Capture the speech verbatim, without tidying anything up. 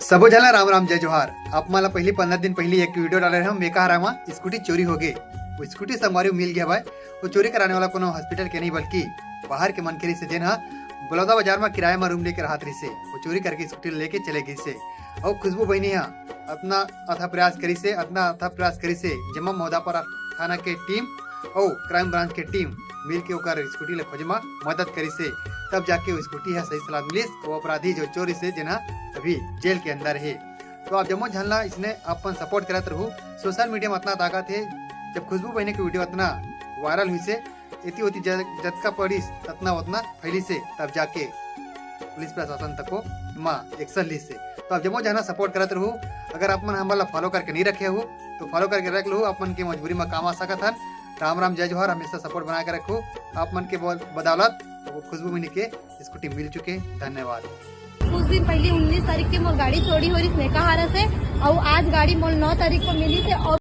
सबो झन ला राम राम, जय जोहार। आप मन ला पहली पंद्रह दिन पहली एक वीडियो डाले रहे हम, मेकाहारा मा स्कूटी चोरी हो गे। वो स्कूटी संगवारी मिल गया भाई। वो चोरी कराने वाला कोनो हॉस्पिटल के नहीं, बल्कि बाहर के मनखे रहिसे, जेन हा बलौदा बाजार मा किराया मा रूम लेके रहत रहिसे। वो चोरी करके स्कूटी लेके चले गइसे। अउ खुशबू बहिनी हा अतना अथक प्रयास करिसे, अतना अथक प्रयास करिसे, जम्मो मौदापारा थाना के टीम अउ क्राइम ब्रांच के टीम मिल के ओकर स्कूटी ला खोजे मा मदद करिसे। तब जाके वो स्कूटी हा सही सलामत मिलिस। वो अपराधी जो चोर रहिसे, जेन हा अभी जेल के अंदर हे। तो आप जम्मो झन ला इसने अपन सपोर्ट करत रहू। सोशल मीडिया में अतना ताकत हे, जब खुशबू बहिनी के वीडियो अतना वायरल हुइसे, एती ओती ज-, जतका पड़िस, ततना ओतना फैलिसे, तब जाके पुलिस प्रशासन तको मा एक्शन लिसे। तो आप जम्मो झन ला सपोर्ट करत रहू। अगर आप मन हमन ला फॉलो करके नहीं रखे हो, तो फॉलो करके रख लो। आप मन के मजबूरी मा काम आ सकत हन। राम राम, जय जोहार, हमेशा सपोर्ट बना के रखो। आप मन के बदौलत वो खुशबू बहिनी के स्कूटी मिल चुके। धन्यवाद। कुछ दिन पहले उन्नीस तारीख के मोर गाड़ी चोरी हो रही मेकाहारा से, और आज गाड़ी मोर नौ तारीख को मिली से, और